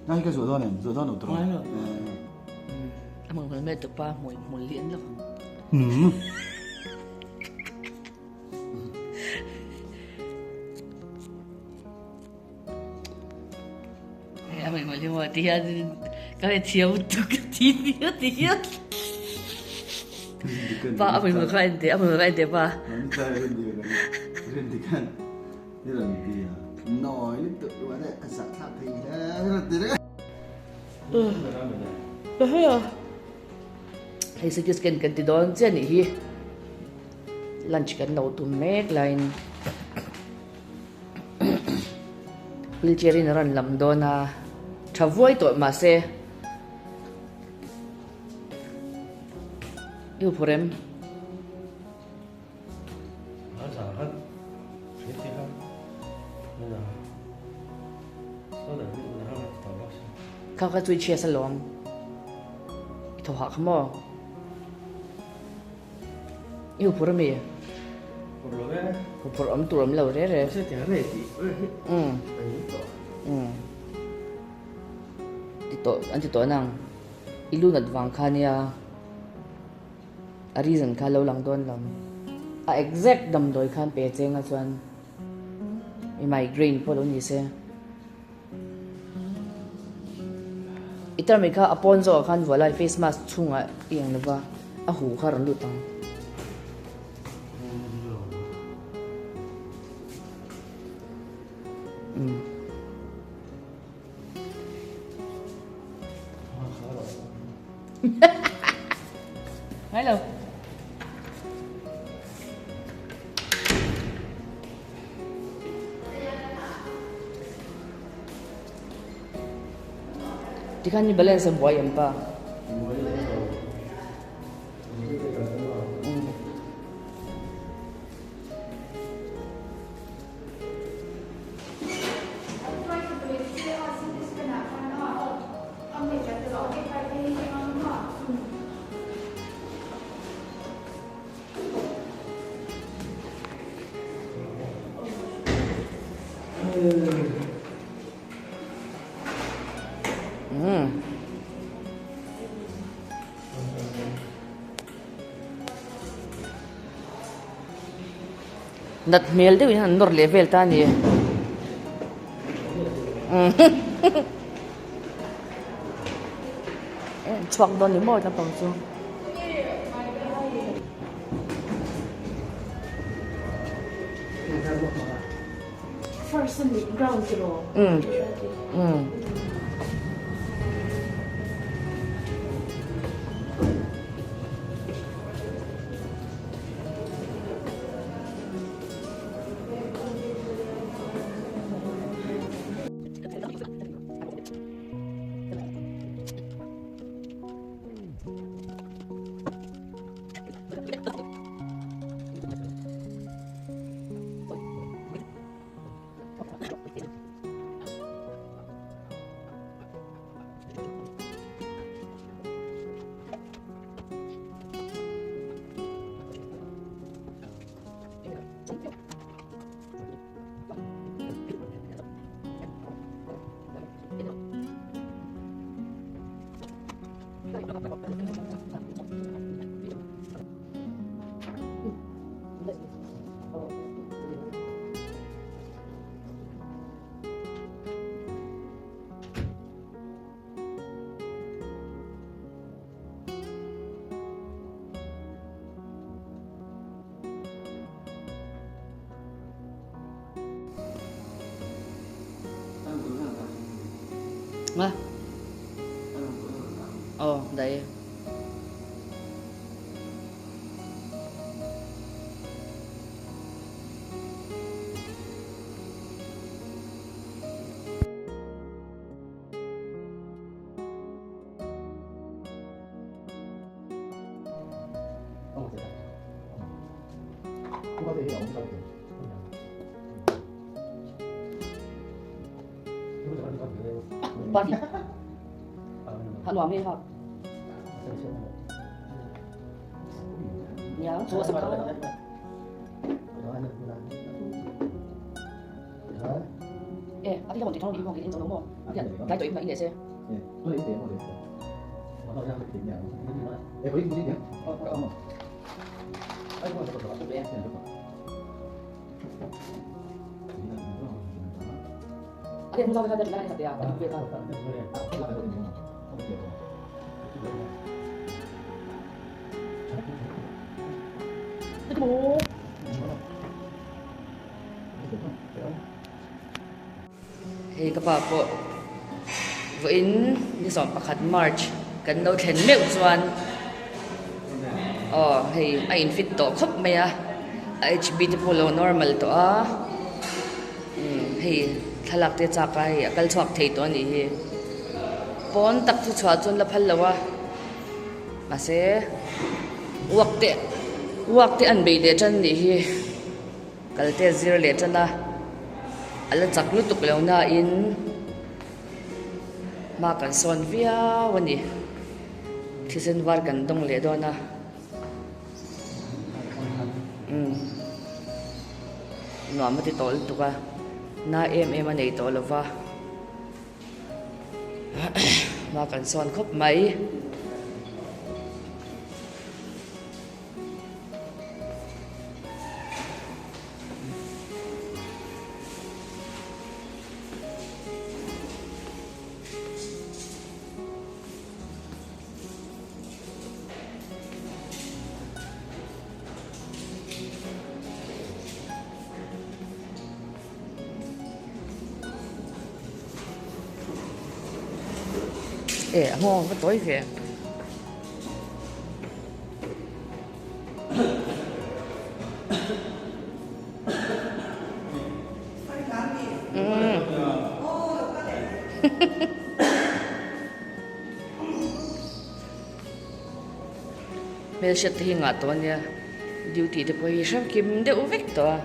Nai ka zuah dawn em? Zuah dawn lo tur. Ngai lo. A hmang hmel mai tupa hmui hmul lian lawk ang. A hmui hmul hi maw ti hian ka hre thiam lutuk ka ti nia ti hian. Pa a hmui hmul kha en teh a hmui hmul kha en teh pa. Hei CT scan kan ti dawn chiah anih hi lunch kan lo tum mek laiin wheelchair in a rawn lam dawn a tha vuai tawh mahse i huphurh em? Kha kha chu i chhiat alawm i thaw hah kha maw i huphurh ami huphurh awm tur awm lo re re ti tawh an ti tawh nang i lu nat vang kha nia. A reason kha lo lang dawn lo. A exact damdawi khan pe cheng a chuan i migraine pawh lo ni se. I tarmit kha a pawn zawkah khan vuah lai face mask chhungah i eng lova a huh kha rawn lut ang. Umm. Ngai lo. Tikhan ni balance a buai em pa. Nat hmel deuhin an nawr leh vel ta a ni. Chhuak dawn ni maw naupang chu. First a nih ground tiraw? Umm umm. Nga? Aw, dai e. Party. Ha nuam hi ha. Nia, chu a sam kha. E, a ti lamon ti thong ni mong in zo lo mo. Hian tlai tawh in ma in leh se. Hei ka pa pawh vawiin ni 11 March kan lo thlen meuh chuan aw hei a in fit tawh khawp mai a a H_B te pawh lo normal tawh a umm hei thlalak te chak a hei a kal chhuak thei tawh a nih hi pawn tak chu chhuah chuan la phal lo a mahse uak te uak te an bei leh tan a nih hi. Kal te zir leh tan a, a la chak lutuk lo nain hma kan sawn viau a ni. Thisen var kan dawng leh dawn a. Umm nuam a ti tawh lutuk a, na em em a nei tawh lo va. Hma kan sawn khawp mai. E a nghawng va tawi ve. Hmelhriat te hi ngah tawh a nia duty te pawh hi hrang kim deuh vek tawh a.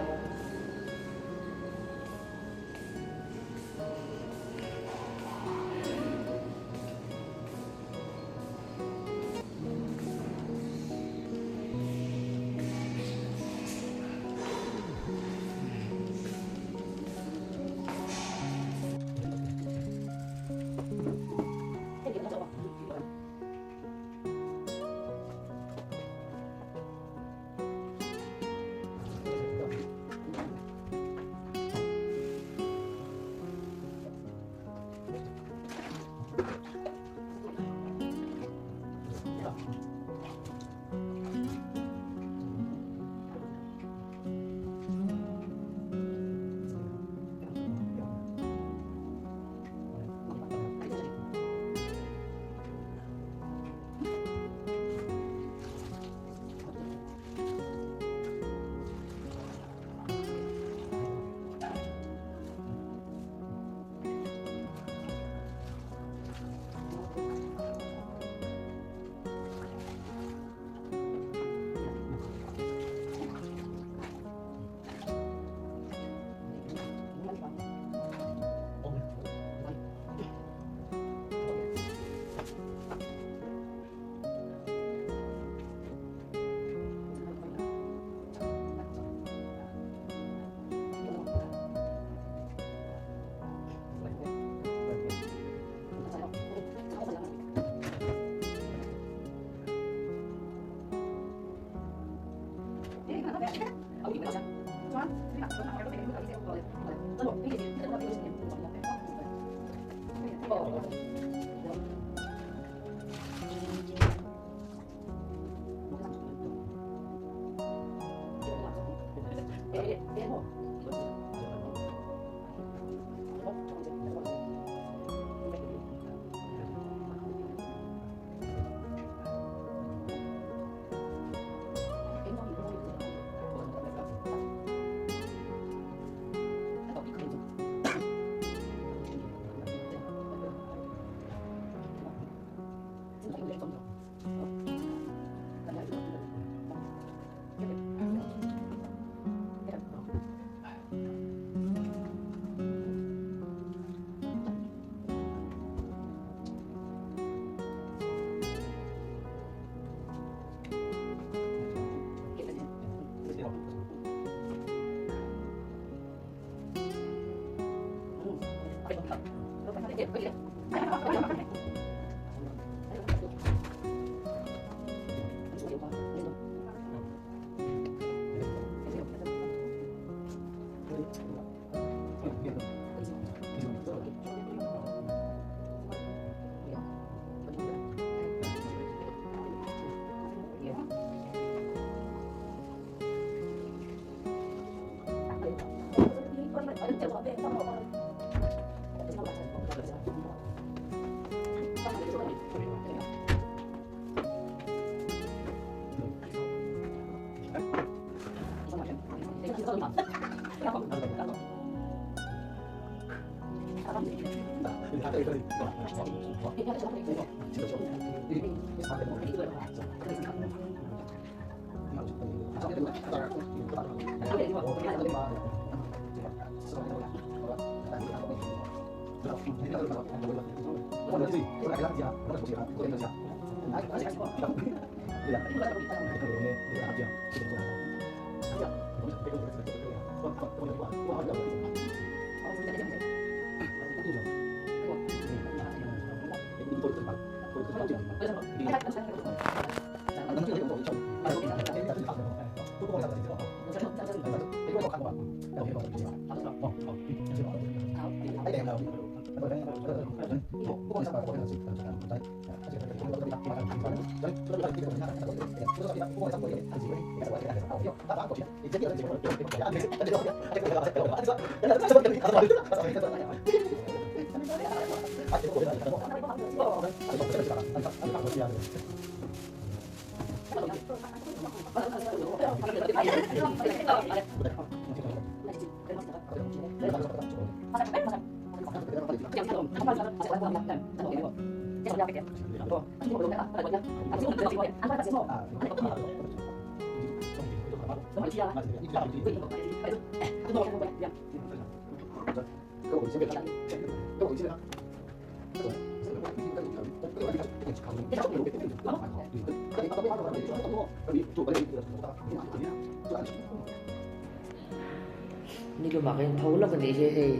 Ni lumah kan tho lawk a nih hi hei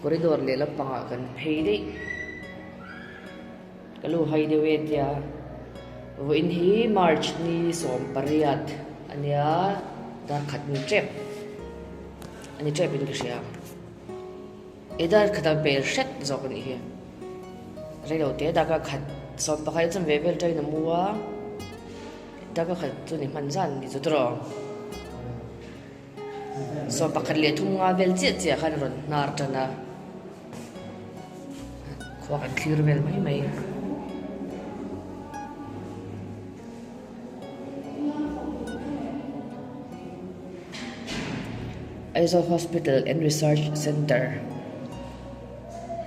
corridor leh lampangah kan phei daih ka lu hai deuh e tia vawiin hi march ni 18 a nia dar khat ni tep a ni tep in ka hria e dar khat a pel hret zawk a nih hi reilo te darkar khat 11 chuan ve vel tain a mu a. Daka khat chu ni hman zan ni chu tawh. Saw pakhat leh thum nga vel chiah chiah khan rawn hnar tan a. Khua kan thlir vel mai mai. Aizawl Hospital and Research Centre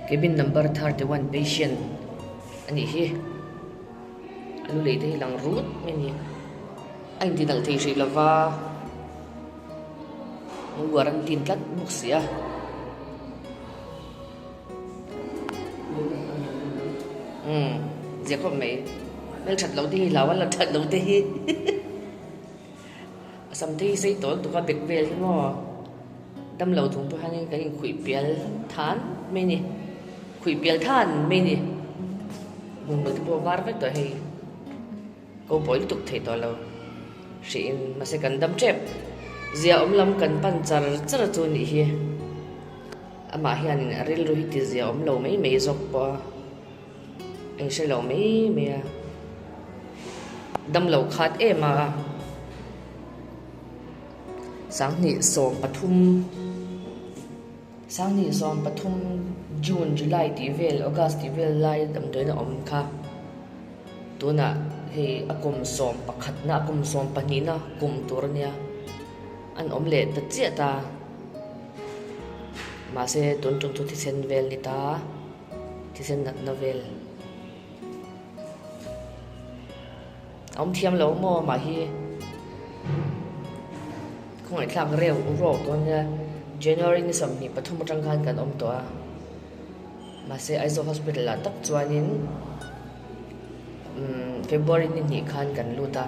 cabin number 31 patient a nih hi. A lu lei te hi lang rut mai a ni. A inti nalh thei hrih lova an guarantine tlat bawk si a. Umm zia khawp mai hmel that loh te hi hlau a la that loh te hi a sam te hi sei tawl tuk a bek vel hi maw damlo chung pawh hianin kan inkhuih pial than mai a ni khuih pial than mai a ni. Hmunhma te pawh var vek tawh hei ko pawi lutuk thei tawh lo hrih in mahse kan dam tep zia awm lam kan pan char char chu a nih hi amah hian in a rilru hi ti zia awm lo mai mai zawk pawh a eng hre lo mai mai a dam lo khat em a sanghnih sawm pathum. Sanghnih 13 June, July tih vel, August tih vel lai damdawiin a awm kha. Tunah hei a kum sawm pakhatna, a kum sawm pahnihna kum tur a nia. An awm leh ta chiah ta. Mahse tun tum chu thisen vel ni ta, thisen natna vel. A awm thiam lo maw mah hi khawngaihthlak reuh rawk dawn nia January ni 23 atang khan kan awm tawh a mahse Aizawl hospital ah tak chuanin umm February ni hnih khan kan lut a.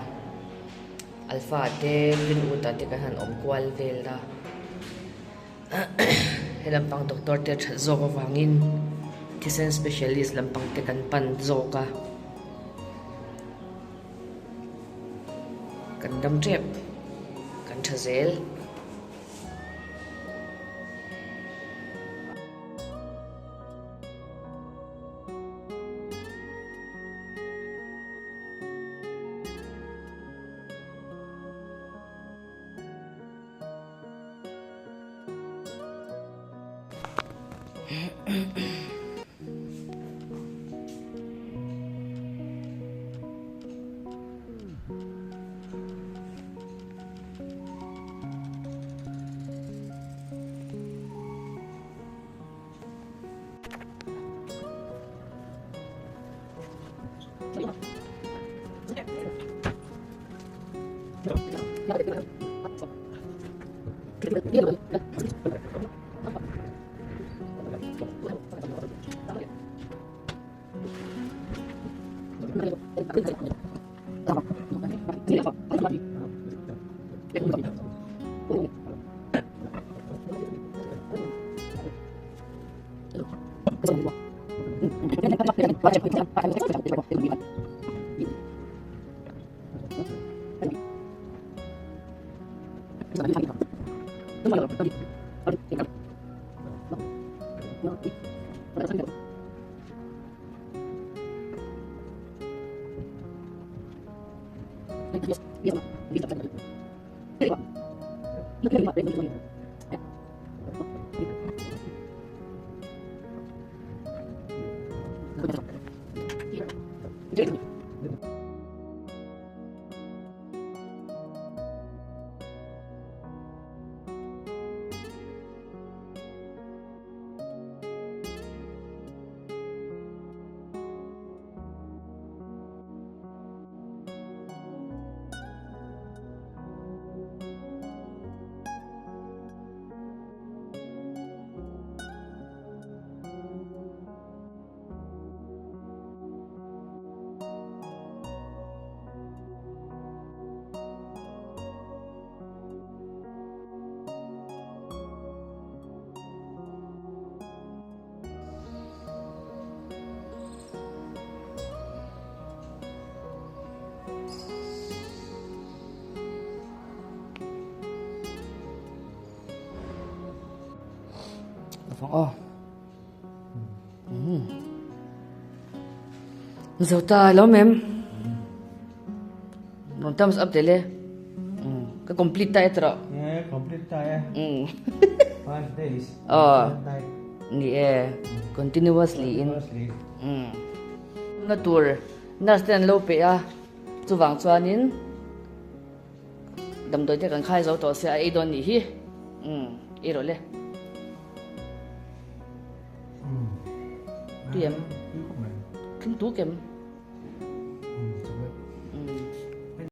Alpha te Greenwood ah te kan han awm kual vel a he lampang doctor te that zawk avangin thisen specialist lampang te kan pan zawk a kan dam tep kan tha zel. Aw. Mm. Zo ta lo mem. Non thumbs up tele. Mm. Ka complete ta etro. Yeah, complete ta e. Mm. 5 days. Oh. Ni e. Continuously in. Continuously. Mm. Na tur nurse te an lo pe a. Chuwang chuanin damdawi te kan khai zo tawh se a ei dawn nih hi. Umm ei rawh le. Tui em? Thlum tuk em?